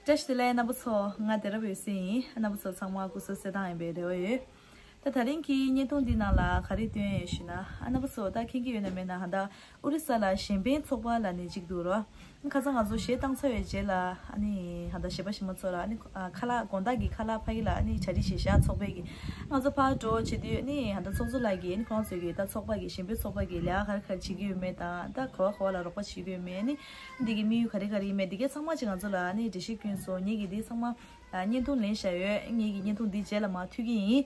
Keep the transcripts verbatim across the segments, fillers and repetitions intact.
བཀྲ་ཤིས་བདེ་ལེགས་རྣམ་པ་ཚོ། ང་བདེ་རབ་འོད་ཟེར་ཡིན། རྣམ་པ་ཚོ་ཚང་མ་སྐུ་གཟུགས་གསལ་ཐང་ཡིན་པའི་རེ་བ་ཡོད། ད་ད་རིང་གི་བརྙན་ཐུང་འདི་ནང་ལ་ག་རེ་སྟོན་ཡོད་ཞུ་ན། ཨ་རྣམ་པ་ཚོ་ད་མཁྱེན་གྱི་ཡོད་ན་མེད་ན། ཧ་ད་ཨོ་རི་ས་ལ་གཞན་ཕན་ཚོགས་པ་ལབ་ནས་གཅིག་འདུག་རོ། ཁ་སང་ང་ཚོ་གཞས་བཏང་ཚར་བའི་རྗེས་ལ་ཨ་ནི་ཧ་ད་གཞས་པ་གཞས་མ་ཚོ་ལ་ཨ་ནི་ཨ་ཁ་ལག་དགོང་དག་གི་ཁ་ལག་ཕ་གི་ལ་ཨ་ནི་གྲ་སྒྲིག་བྱས་ཤག་ཚོགས་པའི་གི། ང་ཚོ་ཕར་འགྲོ་བྱེད་དུས་ཨ་ནི་ཧ་ད་ཚོགས་གཙོ་ལགས་ཀྱིས་ཨ་ནི་ཁོང་ཚོའི་གི་ད་ཚོགས་པ་གི་གཞན་ཕན་ཚོགས་པ་གི་ལས་ཀ་ག་རེ་ག་རེ་བྱེད་ཀྱི་ཡོད་མེད་དང་། ད་ག་བ་ག་བ་ལ་རོགས་པ་བྱེད་ཀྱི་ཡོད་མེད། ཨ་ནི་འདི་གི་དམིགས་ཡུལ་ག་རེ་ག་རེ་ཡིན་མེད། འདི་གའི་ཚང་མ་ཅིག་ང་ཚོ་ལ་ཨ་ནི་འགྲེལ་བཤད་བསྐྱོན་སོང་། ངེད་ཀྱིས་འདི་ཚང་མ་ཨ་བརྙན་ཐུང་ལེན་བཞག་ཡོད། ངེད་ཀྱིས་བརྙན་ཐུང་འདི་རྗེས་ལ་མར་མཐུད་ཀྱི་ཡིན།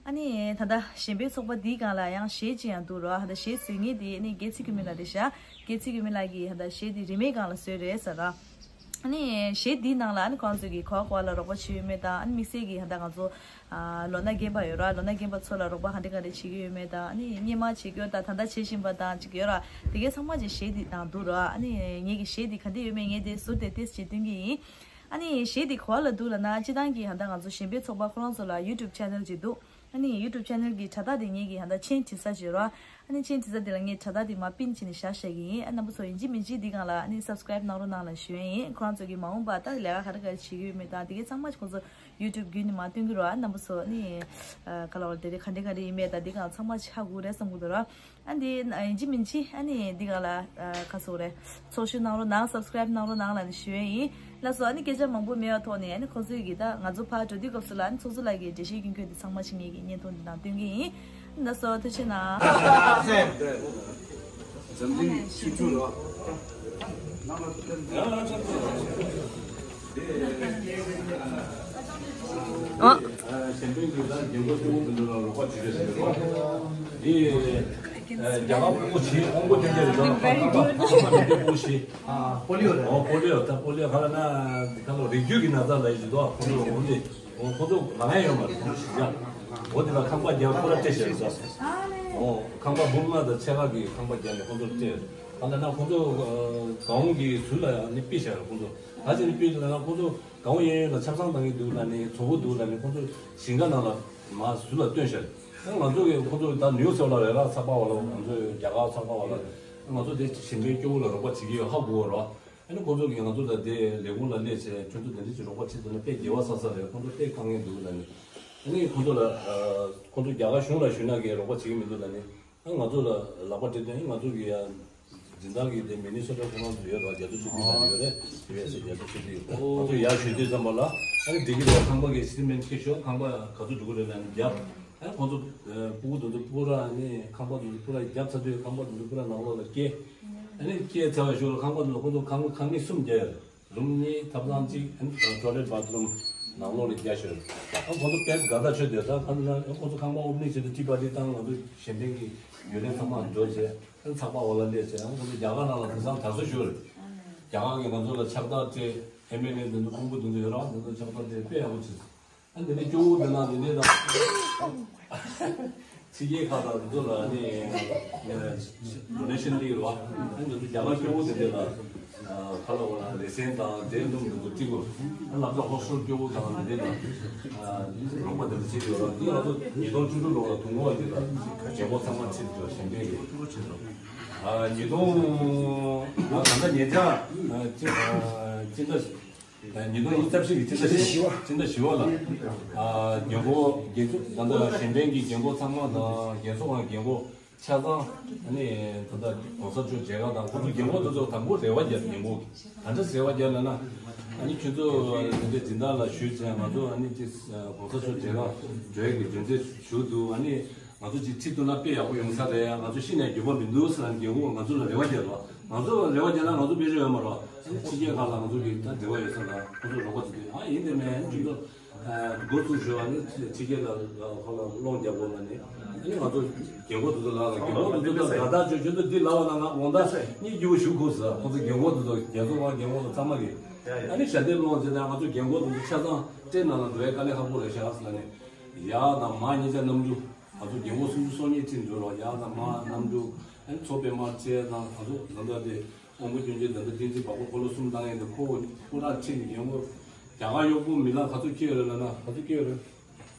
ཨ་ནི་ད་ལྟ་གཞན་ཕན་ཚོགས་པ་འདིའི་སྒང་ལ་ཡང་གཞས་ཅིག་ཡང་འདུག་རོ། ད་གཞས་བཟོ་མཁན་དེ་ཨ་ནི་རྒྱལ་ཚེ་ཀུན་སྨོན་ལགས་རེད་ཤག་རྒྱལ་ཚེ་ཀུན་སྨོན་ལགས་ཀྱིས་ད་ལྟ་གཞས་འདི་རི་མེག་སྒང་ལ་བཟོས་རེད་ཟེར་ར། ཨ་ནི་གཞས་འདིའི་ནང་ལ་ཨ་ནི་ཁོང་ཚོས་ཀྱིས་ག་བ་ག་བ་ལ་རོགས་པ་བྱེད་ཡོད་མེད་དང་། ཨ་ནི་དམིགས་བསལ་གྱིས་ད་ལྟ་ང་ཚོ་ཨ་ལོ་ན་རྒན་པ་ཡོད་ར། ལོ་ན་རྒན་པ་ཚོ་ལ་རོགས་པ་ག་འདྲ་ག་འདྲ་བྱེད་ཀྱི་ཡོད་མེད་དང་། ཨ་ནི་སྔོན་མ་བྱེད་ཀྱི་ཡོད་དང་ད་ལྟ་བྱེད་བཞིན་པ་དང་ཅིག་ཡོད་ར། དེ་གའི་ཚང་མ་ཅིག་གཞས་འདི་ནང་འདུག་ར། ཨ་ནི་ངེད་ཀྱི་གཞས་འདི་ག་འདྲ་ཡོད་མེད་ངས་དེ་ཟུར་དེ་ཏོག་ཙམ་ཅིག་སྟོན་གྱི་ཡིན། ཨ་ནི་གཞས་འདི་ག་བ་ལ་འདུག་ལབ་ན། སྤྱིར་བཏང་གི་ཧ་ད་ང་ཚོ་གཞན་ཕན་ཚོགས་པ་ཁོ་རང་ཚོ་ལ་ཡུ་ཊུབ་ཆེ་ནལ་ཅིག་འདུག་ཨ་ནི་ཡུ་ཊུབ་ཆེ་ནལ་གྱི་དྲ་ཐག་དེ་ངེད་ཀྱི་ཧ་ད་མཆན་བྲིས་ས་ཅིག་རོ། ཨ་ནི་མཆན་བྲིས་ས་དེ་ལ་ངས་དྲ་ཐག་དེ་མར་པིན་བྱས་ནས་བཞག་བཞག་གི་ཡིན། ཨ་རྣམ་པ་ཚོ་ཡིན་གཅིག་མིན་གཅིག་འདི་སྒང་ལ་ཨ་ནི་སབ་སི་ཀ་རེབ་གནང་རོགས་གནང་ལབ་ཞུ་ཡ་ཡིན། ཁོ་རང་ཚོ་གི་མ་འོངས་པ་ད་ལས་ཀ་ག་རེ་ག་རེ་བྱེད་ཀྱི་ཡོད་མེད་དང་དེ་གའི་ཚང་མ་ཁོང་ཚོ་ཡུ་ཊུབ་བརྒྱུད་ནས་མར་སྟོན་གྱི་རོ། ཨ་རྣམ་པ་ཚོ་ཨ་ནི་ག་ལ་བ་དེ་རེད་ག་འདྲ་ག་རེ་ཡིན་མེད་དང་འདི་སྒང་ཚང་མ་ཧ་གོ་རེད་བསམ་གྱི་འདུག་ར། ཨ་འདི་ཡིན་གཅིག་མིན་གཅིག་ཨ་ནི་འདི་སྒང་ལ་ཁ་གསོ་རེད། ཚོགས་ཞུགས་གནང་རོགས་གནང་། སབ་སི་ཀ་རེབ་གནང་རོགས་གནང་ལབ་ནས་ཞུ་ཡ་ཡིན། ལགས་སོ། ཨ་ནི་སྐད་ཆ་མང་པོ་མེད་པའི་ཐོག་ནས་ཨ་ནི་ཁོང་ཚོས་ཀྱིས་ད་ང་ཚོ་ཕར་འགྲོ་དུས་སྐབས་སུ་ལ་ཨ་ནི་ཚོགས་གཙོ་ལགས་ཀྱིས་འགྲེལ་བཤད་སྐྱོན་སྐྱོན་དེ་ཚང་མ་ཅིག་ངེད་ཀྱིས་བརྙན་ཐུང་འདི་ནང་སྟོན་གྱི་ཡིན། ལགས་སོ། ཐུགས་རྗེ་གནང་། འཛམ་གླིང་ཆིབས་བསྒྱུར་ལ། ཨ། གཞན་ཕན་གྱི་ད་རྒན་པ་སྐྱོ་བོ་དེ་ཚོ་ལ་རོགས་པ་བྱེད་རྒྱུ་ཟེར་བ་འདི། རྒྱ་གར་དཔོན་པོ་བཞི། དཔོན་པོ་ཐམས་ཅད་རེད། ད་ཁ་ཁ་ཁ་ཁ་དཔོན་པོ་བཞི། ཨ། པོ་ལི་ཡོ་རེད། ཨོ། པོ་ལི་ཡོ། ད་པོ་ལི་ཡོ་ག་ལ་ན་ཁ་ལོ་རིགས་རྒྱུད་ཀྱི་ན་ཚ་ལ་ཡི་ཞིག་ཏོ། ཁོ་ཚོ་འོ་འདི་འོ་ཁོ་ཚོ་ལ་ཡང་ཡོད་མ་རེད། ཁོ་ཚོ་ཞིག་ཡ། འོ་འདི་ལ་ཁང་པ་རྒྱབ་ཁོ་ར་སྤྲད་ཤག་རེད་ས། ཨོ་ཁང་པ་འབུམ་ལྔ་དང་ཕྱེད་ཀ་གི་ཁང་པ་རྒྱབ་ནས་ཁོ་ཚོར་སྤྲད། ག་ལ་ན་ཁོ་ཚོ་གང་གི་ཟུར་ལ་ཡང་ནི་ཕུད་ཤག་རེད། ཁོ་ཚོ་ད་ཅི་ནི་ཕུད་ལ་ན་ཁོ་ཚོ་གང་ཡོད་ཡོད་ལ་ཆབ་གསང་བཏང་གི་འདུག་ལ་ནི་བཙོག་པ་འདུག་ལ་ནི་ཁོ་ཚོ་ཞིང་ཁ་ནང་ལ་མ་ཟུར་ལ་བཏོན་ཤག་ང་ཚོ་གི་ཁོ་ཚོ་ད་ནིའུ་སི་ལ་རེད་ལ། ཚགས་པར་བ་ལ། ང་ཚོ་རྒྱ་གར་ཚགས་པར་བ་ལ། ང་ཚོ་དེ་གཞན་ཕན་སྐྱོ་བོ་ལ་རོགས་པ་བྱེད་ཀྱི་ཡོད་ཧ་གོ་བ་རོ། ཨ་ནི་ཁོ་ཚོ་གིས་ང་ཚོ་ལ་དེ་ལས་ཁུངས་ལ་སླེབས་བྱས་ཁྱོད་ཚོ་དེ་འདྲ་ཅིག་རོགས་པ་བྱེད་ཐུབ་ན་དཔེ་དགེ་བ་བསགས་ས་རེད། ཁོ་ཚོ་དཔེ་དཀའ་ངལ་འདུག་ལ་ནི། ཨ་ནི་ཁོ་ཚོ་ལ་ཁོ་ཚོ་རྒྱ་གར་གཞུང་ལ་ཞུས་ན་གིས་རོགས་པ་བྱེད་ཀྱི་མི་འདུག་ལ་ནི། ཨ་ང་ཚོ་ལ་ལག་པ་སྤྲད་དོན་ང་ཚོ་གིས་ཡ་སྦྱིན་བདག་གི་དེ་མི་ནི་སོ་ཊ་ཁོ་རང་ཚོ་ཡོད་ར། རྒྱ་མཚོ་ཆུ་ཁྲིད་ལ་ཡོད་རེད། ཡུ་ཨེས་ཨེ་རྒྱ་མཚོ་ཆུ་ཁྲིད་ཡོད། ང་ཚོ་ཡར་ཞུ་དུས་ཙམ་པ་ལ་ཨ་ནི་འགྲིག་གི་རེད། ཁང་པ་གི་སི་མེན་ཁྱེར་ཤོག་ཁང་པ་ག་ཚོད་འགྲོ་གི་རེད་ལ་ནི་རྒྱབ། ཨ་ཁོང་ཚོ་ཕྲུ་གུ་དེ་ཚོ་པུ་ར་ནི་ཁང་པ་དེ་ཚོ་པུ་ར་རྒྱབ་ཚར་དུས་ཁང་པ་དེ་ཚོ་པུ་ར་ནང་ལོགས་ལ་སྐྱེལ། ཨ་ནི་སྐྱེལ་ཚར་བའི་ཤུལ་ལ་ཁང་པ་དེ་ཚོ་ཁོང་ཚོ་ཁང་ཁང་མིག་གསུམ་རྒྱག་ཡོད་རེད། རུམ་གཉིས། ཐབ་ཚང་གཅིག་ཨ་ནི་ཊོའི་ལེཊ་བྷ་ཐི་རུམ་ནང་ལོགས་ལ་རྒྱག་ཤོར། ཨ་ཁོང་ཚོ་དཔེ་དགའ་ཐག་ཆོད་དེ། ད་ཁ་ན་ཁོང་ཚོ་ཁང་པ་ཨོ་པ་ནིང་བྱེད་དུས་ཊི་པར་ཊི་བཏང་། ང་ཚོ་གཞན་ཕན་གྱི་ཡུལ་ལྷན་ཚང་མ་འབྱོར་བྱས། ཨ་ནི་ཚགས་པར་བ་ལ་སླེབས་བྱས། ཨ་ཁོང་ཚོ་རྒྱ་གར་ནང་ལ་དེང་སང་དར་སྲོལ་ཞུ་རེད། རྒྱ་གར་གྱིས་ང་ཚོ་ལ་ཕྱག་རྟགས་སྤྲད། ཨེམ་ཨེལ་ཨེ་དེ་ཚོ་ཕྲུ་གུ་དེ་ཚོ་ཡོད་ར། དེ་ཚོ་ཕྱག་རྟགས་སྤྲད། དཔེ་ཡག་པོ་བྱས། ཨ་འདི་ནས་སྐྱོ་བོ་འདི་ན་འདི་འདྲས་དང་། ཕྱི་རྒྱལ་ཁག་དང་འདི་ཚོ་ལ་ནི་ཌོ་ནེ་ཤན་སླེབས་རོགས། ཨ་འདི་ཚོ་རྒྱ་གར་སྐྱོ་བོ་འདི་འདྲས་ལ་ཁ་ལ་བ་ལ་ལེ་ཚན་དང་འབྲས་ལུམ་འདི་ཚོ་སྤྲད་དགོས། ཨ་ལབ་ད་ཧོ་སི་ཊལ་སྐྱོ་བོ་དང་འདི་འདྲས་དང་རོགས་པ་འདི་འདྲས་བྱེད་དགོས་རོགས། འདི་ང་ཚོ་ཉིས་སྟོང་བཅུ་དྲུག་ལོ་ལ་དུས་འཁོར་བ་འདི་ལ་རྒན་གོག་ཚང་མ་ཁྲིད་འགྲོ་གཞན་པའི་གི་ཉིས་སྟོང་ད་ལྟ་ཉེ་ཆར་སྤྱི་ཟླ། ཉིས་སྟོང་ཉི་ཤུ་རྩ་བཞི་གི་སྤྱི་ཟླ་བཞི། སྤྱི་ཟླ་བཞི་པ་ལ། ཨ་རྒན་གོག་རྒན་གསོ་ད་ལྟ་གཞན་ཕན་གྱི་རྒན་གོག་ཚང་མ་དང་། རྒན་གསོ་ཁང་རྒན་གོག་ཆ་ཚང་། ཨ་ནི་ད་ལྟ་གོང་ས་མཆོག་མཇལ་ཁ་དང་། ཁོ་ཚོ་རྒན་གོག་དེ་ཚོ་དང་པོ་རེ་བ་རྒྱབ། རྒན་གོག་གི་ག་འདྲ་རེ་བ་རྒྱབ་ལབ་ན། ཨ་ནི་ཁྱོད་ཚོ་དེ་འདྲའི་སྦྱིན་བདག་ལ་ཞུས་ཚེ་ང་ཚོ་ཨ་ནི་ཅི་གོང་ས་མཆོག་མཇལ་ཁ་འགྲོ་ཡག་གི་རྒྱུ་མཚན་ཞུ་འདུག་ཨ་ནི། ང་ཚོ་ཅིག་ཁྲིད་ཐུབ་ན་དཔེ་ཡག་པོ་ཡོང་ས་རེད། ང་ཚོ་ཤི་ནས་འགྱོད་པ་མི་འདུག་ཟེར་ནས་རྒན་གོག་ང་ཚོ་ལ་རེ་བ་རྒྱག་རོགས། ང་ཚོ་ལ་རེ་བ་རྒྱག་ན་ང་ཚོ་དཔེ་ཆ་ཡོད་མ་རེད། ཕྱི་རྒྱལ་ཁག་ལ་ང་ཚོ་གི་ད་འབྲེལ་བ་ཡོད་ས་ལ་ཁོ་ཚོ་རོགས་པ་བྱེད་དུས། ཨ་ཡིན་དེ་མིན་ཁྱོད་ཚོ་འགོ་ཚུགས་ཞུ་བ་ནི་ཕྱི་རྒྱལ་ལ་ཁོ་ལ་སློང་རྒྱག་དགོས་ལ་ནི། ཨ་ནི་ང་ཚོ་རྒན་གོག་དེ་ཚོ་ལ་རྒན་གོག་དེ་ཚོ་ད་དགའ་ཐག་ཆོད། ཁྱོད་ཚོ་འདི་ལབ་པ་ན་ང་དགོང་དག་གཉིད་སྐྱིད་པོ་ཞུ་དགོས་ཟེར། ཁོ་ཚོ་རྒན་གོག་དེ་ཚོ་རྒན་གསོ་ཁང་རྒན་གོག་དང་ཚང་མ་གི། ཨ་ནི་ཞལ་འདེབས་སློང་བྱས་ནས་ང་ཚོ་རྒན་གོག་དེ་ཚོ་ཆ་ཚང་སྤྲད་ནང་ལ་འགྲོ་ཡ་དཀའ་ལས་ཁག་པོ་རེད་ཤག་ཟེར་ནས། ཡར་དང་མར་ཉིན་ཞག་གནམ་གྲུ། ང་ཚོ་རྒན་གོག་སུམ་ཅུ་སོ་གཉིས་ཁྲིད་འགྲོ་རོགས། ཡར་དང་མར་གནམ་གྲུ། ཨ་ནི་མཚོ་པདྨ་བཅས་དང་། ང་ཚོ་ད་ལྟ་དེ་དབང་པོ་སྐྱོན་ཅན་ད་ལྟ་བསྟན་འཛིན་བ་ཀོ་འཁོར་ལོ་གསུམ་བཏང་ཡས་དེ་ཁོ་ཁོ་རང་ཁྲིད་ནས་རྒན་གོག་རྒྱ་གར་གཡོག་པོ་མི་ལ་ག་ཚོད་ཁྱེར་ཡོད་རེད་ལབ་ན། ག་ཚོད་ཁྱེར་ཡོད་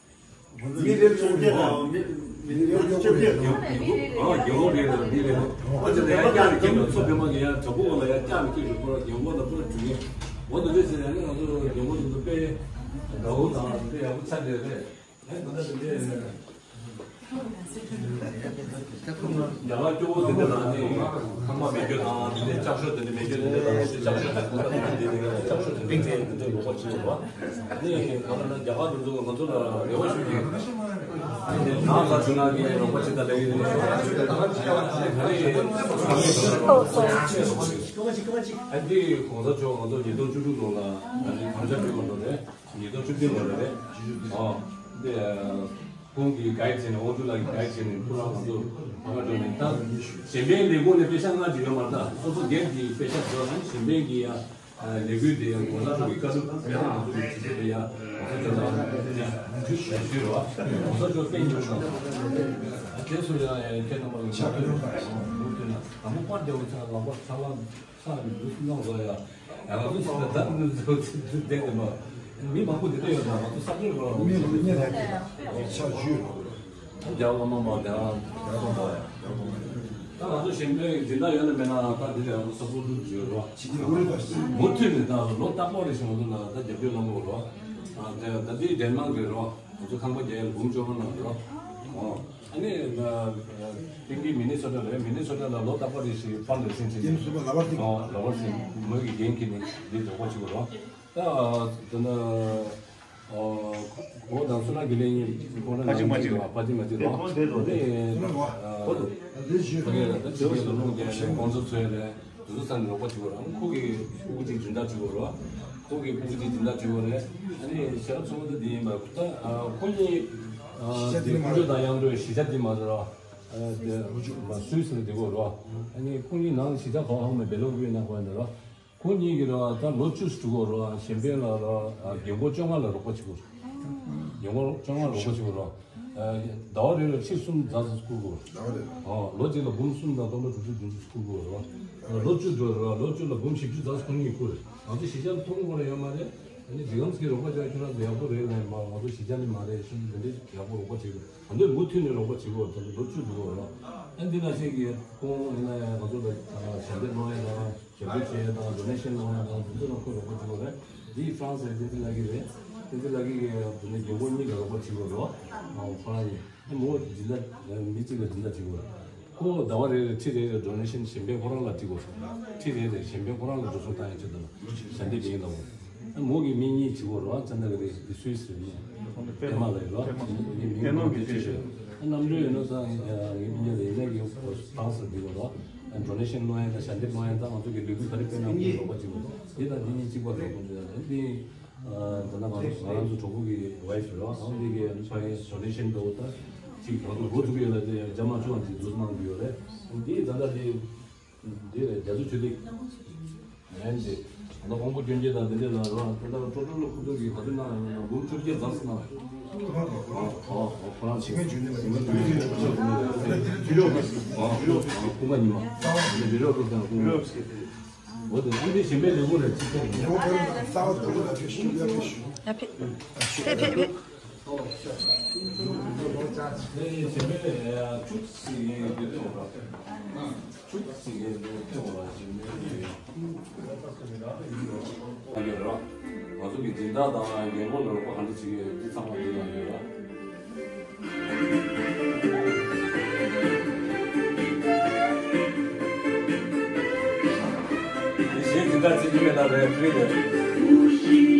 རེད། མི་རེ་ཚོ་ཁྱེར་ན་མི་མི་རེ་ཚོ་ཁྱེར་ན། ཨ་རྒན་གོག་རེད་ལ་མི་རེད་ལ། ཨ་ཅེ་ལ་ཡར་བཀྱག་ནས་ཁྱེར་འགྲོ། མཚོ་པདྨ་གི་ཡར་བྲག་ཕུག་ལ་ཡར་བཀྱག་ནས་ཁྱེར་འགྲོ། ཁོ་རང་རྒན་གོག་ལ་ཁོ་རང་དྲུང་ཡས། འོ་དེ་འདྲ་ཟེར་ཡང་ང་ཚོ་རྒན་པོ་ཚོ་དཔེ་དགའ་བོ་དང་དཔེ་ཡག་པོ་ཆགས་བསྡད་རེད། ཨེ་ད་ལྟ་དེ་འདྲས་རྒྱ་གར་སྐྱོ་བོ་དེ་འདྲས་ལ་ནི་ཁང་པ་མེད་རྒྱུ་དང་དེ་འདྲས་ལྕགས་ཤོག་དེ་འདྲས་མེད་རྒྱུ་དེ་འདྲས་དང་ལྕགས་ཤོག་དེ་འདྲས་དེ་འདྲས་ལྕགས་ཤོག་དེ་འདྲས་དེ་འདྲས་ལོག་པ་བྱེད་དགོས་པ། ནི་གང་ལ་ན་རྒྱ་གར་དེ་ཚོ་ང་ཚོ་ལ་རེ་བ་ཞུ་གི། ནང་ལ་ཆུ་ནང་གི་རོགས་པ་བྱེད་ད་ལེ་ཡིན། ཨ་འདི་གོང་ས་མཆོག་ང་ཚོ་ཉིས་སྟོང་བཅུ་དྲུག་ལོ་ལ་དམ་བཅའ་ཕུལ་བ་ནང་རེད། ཉིས་སྟོང་བཅུ་བདུན་ལོ་ལ་རེད། ཨོ། འདི་ཁོང་གིས་ག་ཡི་བྱས་ནས་དབང་ཕྱུག་ལགས་ཀྱིས་ག་ཡི་བྱས་ནས་ཕུ་ར་ང་ཚོ་ཕ་མ་འགྲོ་ནས་ད་གཞན་པའི་ལས་ཁུངས་ནས་པེ་ཤག་ལྔ་ཅིག་ཡོད་མ་རེད། ད་སོ་སོ་སྒེར་གྱི་པེ་ཤག་བཟོ་ན་གཞན་པའི་གི་ཡ་ལས་འགུལ་དེ་ཡང་གོང་ས་མཆོག་གི་བཀའ་སློབ་དཔེ་ང་ཚོ་གི་ཇི་སྲིད་དེ་ཡ་གོང་ས་མཆོག་ལ་ཞུས་རོགས། གོང་ས་མཆོག་དཔེ་ཉོ་ཤོག་དེ་ཚོ་ཡང་ཁྱེད་རྣམ་པ་ལ་ཆ་མཐུན་ལ་མུ་མཐུད་ནས་དང་པོ་དཔལ་རྒྱལ་བ་ཚང་ལག་པ་ཚ་ལ། ས་རུ་འདུག་སྣང་བ་ཡ། ཡང་ང་ཚོ་ད་ནི་ཚོ་ཚོ་བསྡད་དེ་མ། མི་མང་པོ་འདི་འདྲ་ཡོད་ད་ང་ཚོ་ས་སྐྱོན་རོ། མི་ལ་མི་ལ་ཆ་ཞུས་རོ། རྒྱ་བ་མ་མ་དེ་རང་རྒྱ་བ་མ་ཡ། ད་ང་ཚོ་གཞན་པའི་འཛིན་གྲྭ་ཡོད་ན་མེད་ན་ད་འདི་ལས་ང་ཚོ་ས་ཕོ་ལུག་ཡོད་རོ། མུ་མཐུད་ནས་ད་ལོ་རྟག་པར་རེ་ཞིག་ང་ཚོ་ལ་ད་རྒྱབ་སྐྱོར་གནང་དགོས་རོ། ད་ད་འདི་ཌེན་མཱག་རེད་རོ། ང་ཚོ་ཁང་པ་རྒྱག་ཡ་འབུམ་བཅོ་ལྔ་གནང་རོ། ཨོ། ཨ་ནི། ཏིང་གི་མི་ནི་སོ་ཊ་རེད། མི་ནི་སོ་ཊ་ལ་ལོ་རྟག་པར་རེ་ཞིག་ཕན་ཌ་རེ་སིང་བྱེད་ཀྱིན། ལ་བར་སིང་། ལ་བར་སིང་མོས་ཀྱི་འགན་འཁྱེར་ནས་འདི་རོགས་པ་བྱེད་དགོས་རོགས། ད་དེ་ན་འོ་དང་སུ་ན་གི་ལེ་ཡིན་ཁོ་ན་ཕ་ཅིག་མ་ཅིག་རོགས། ཕ་ཅིག་མ་ཅིག་རོགས། དེ་ཁོ་དེ་རོགས་དེ་ཨ་ཁོ་དེ་ཕ་གི་ལ་ད་ཅིག་གི་ལ་ལུང་རྒྱག་ནས་ཁོང་ཚོ་འཚོལ་རེད། དེ་ཚོ་ཚང་ནས་རོགས་པ་བྱེད་དགོས་རེད། ཁོ་གི་ཕྲུ་གུ་ཅིག་སྦྱིན་བདག་བྱེད་དགོས་རེད། ཁོ་གི་ཕྲུ་གུ་ཅིག་སྦྱིན་བདག་བྱེད་དགོས་རེད། ཨ་ནི་ཞེ་དྲག་ཚོགས་འདུ་འདི་ཡིན་པ་ད་ཁོ་གཉིས་གསུང་ཆོས་དང་དབྱངས་སྒྲོག་གཞིས་ཆགས་འདི་མ་རེད་རོ། སུད་སི་ལ་འདི་དགོས་རོ། ཨ་ནི་ཁོ་གཉིས་ནང་གཞིས་ཆགས་ག་བ་ཧང་མེད་པེ་ལོ་གུ་ཡི་ན་གོ་ཡ་འདི་རོ། ཁོ་གཉིས་ཀྱི་རོ་ད་ལོ་བཅུ་ཙམ་འགྲོ་གི་རོ། གཞན་པའི་ལ་རོ་རྒན་འཁོགས་བཅོ་ལྔ་ལ་རོགས་པ་བྱེད་དགོས་རོ། རྒན་འཁོགས་བཅོ་ལྔ་རོགས་པ་བྱེད་དགོས་རོ། ཟླ་བ་རེ་ལ་ཁྲི་གསུམ་རྫ་ཙམ་བསྐུར་དགོས། ཟླ་བ་རེ་ལ། ཨོ་ལོ་གཅིག་ལ་འབུམ་གསུམ་དང་སྟོང་ཕྲག་དྲུག་ཅུ་བདུན་ཅུ་བསྐུར་དགོས་རོ། ལོ་བཅུ་འགྲོ་རོ། ལོ་བཅུ་ལ་འབུམ་བཞི་བཅུ་རྫ་ཙམ་ཁོ་གཉིས་བསྐུར། ང་ཚོ་གཞིས་ཆགས་ལ་ཐོབ་དགོས་ར་ཡོད་མ་རེད། ཨ་ནི་འདི་གམ་ཚིག་རོགས་པ་བྱ་ཁྱོད་རང་ཚོ་ཡག་པོ་རེད་ལབ་མ། ང་ཚོ་གཞིས་ཆགས་ནི་མ་རེད་ཤིང་འདི་འདྲའི་ཡག་པོ་རོགས་པ་བྱེད་དགོས། ང་ཚོས་མུ་མཐུད་ནས་རོགས་པ་བྱེད་དགོས། ད་ལོ་བཅུ་འགྲོ་གི་རོ། ཨ་འདི་ན་ཤེས་ཀྱི་ཁོང་ཡིན་ན་ཡང་ང་ཚོ་ལ་ཞལ་འདེབས་གནང་ཡ་དང་། ཞབས་ཞུ་བྱེད་ཡ་དང་ཌོ་ནེ་ཤན་གནང་ཡ་དང་དེ་ཚོ་ལ་ཁོས་རོགས་པ་བྱེད་དགོས་རེད། འདི་ཧྥ་རན་སི་རེད། བསྟན་འཛིན་ལགས་ཀྱི་རེད། བསྟན་འཛིན་ལགས་ཀྱི་དེ་ནས་རྒན་འཁོགས་གཉིས་ལ་རོགས་པ་བྱེད་དགོས་རེད་བ། ཨ་ཁོ་རང་ཡིན། ཨ་མོ་སྦྱིན་བདག་མི་གཅིག་ལ་སྦྱིན་བདག་བྱེད་དགོས་རེད། ཁོ་ཟླ་བ་རེ་རེ་ཁྲི་རེ་རེ་ཌོ་ནེ་ཤན་གཞན་ཕན་ཁོ་རང་ལ་སྤྲད་དགོས་རེད། ཁྲི་རེ་རེ་གཞན་ཕན་ཁོ་རང་ལ་འགྲོ་སོང་བཏང་ཡ་ཆེད་དུ་ཞལ་འདེབས་ཡིན་དང་། ཨ་མོ་གི་མི་གཉིས་བྱེད་དགོས་རེད་བ། ཙན་དན་ག་རེ་སུད་སི་རེད་ནས། པད་མ་ལ་ཡོད་རེད་བ། ངའི་མིང་ཁོ་རང་དེ་ཅི་ཞིག་ཨ་གནམ་གྲུ་ཡོད་ན་ཙང་ངའི་མི་ཉལ་ལ་ཡིན་ན་གི་ཧྥ་རན་སི་འདི་བ་རེད་བ། ཨ་ཌོ་ནེ་ཤན་སློང་ཡ་དང་ཞལ་འདེབས་སློང་ཡ་དང་ང་ཚོ་གི་ལས་འགུལ་ག་རེ་སྤེལ་ན་ཁོ་རོགས་པ་བྱེད་དགོས། འདི་དང་འདི་གཉིས་གཅིག་པ་རེད། ཁོང་ཚོ་ཡང་འདི་ད་ལྟ་ང་ང་རང་ཚོ་གྲོགས་པོ་གི་ཝའི་ཕི་རེད་བ། ཨང་འདི་གི་ཕ་གི་ཌོ་ནེ་ཤན་འདྲ་བོ་ད་ཅིག་ང་ཚོ་འགོ་འཛུགས་ཡོད་ལ་དེ་རྒྱ་མ་ཅུང་ཅིག་འཛུགས་གནང་གི་ཡོད་རེད། འདི་ད་ལྟ་དེ་འདི་རེད། རྒྱ་མཚོ་ཆུ་ཐིགས་ཡན་དེ་ད་ལྟ་ཧོང་ཀོང་སྐྱོན་བརྗོད་དང་འདི་འདྲ་ལ་རོ། ད་ལྟ་ཀྲོ་ཀྲོ་ལ་ཁུ་ཚོ་གི་ང་ཚོ་གནང་ཡོད་ན་འབུམ་བཅོ་བརྒྱད་རྫོགས་སུ་གནང་ཡོད། ཨོ་ཨོ་ཁོ་རང་ཞིང་ཁ་འཇུས་ནས་མ་ཡིན་ན་འཇུས་ནས་མ་ཡིན་ན་འཇུས་ནས་མ་ཡིན་ན་འཇུས་ནས་མ་ཡིན་ན་འཇུས་ནས་མ་ཡིན་ན་འཇུས་ནས་མ་ཡིན་ན། འོ་དེ་ཨ་འདི་གཞན་པའི་ལས་ཁུངས་ལ་ཅི་ཐུབ་མིན། ཡ་ཕེ། ཕེ་ཕེ་ཕེ། ཨ་ནི་གཞན་པའི་ཅུག་སི་ཡིན་དེ་ཐུབ་ར། ཅུག་སི་ཡིན་དེ་ཐུབ་ར། གཞན་པའི་ཨ་ཡོད་ར། ང་ཚོ་གི་སྦྱིན་བདག་དང་རྒན་འཁོགས་ལ་རོགས་པ་ག་འདྲ་བྱེད་ཀྱི་ཡོད་འདི་ཚང་མ་འདི་ན་ཡོད་ར། གཞན་འཛིན་གྲྭ་བརྩི་རྒྱུ་མེད་ན་རེ་ཕི་རི་རེད།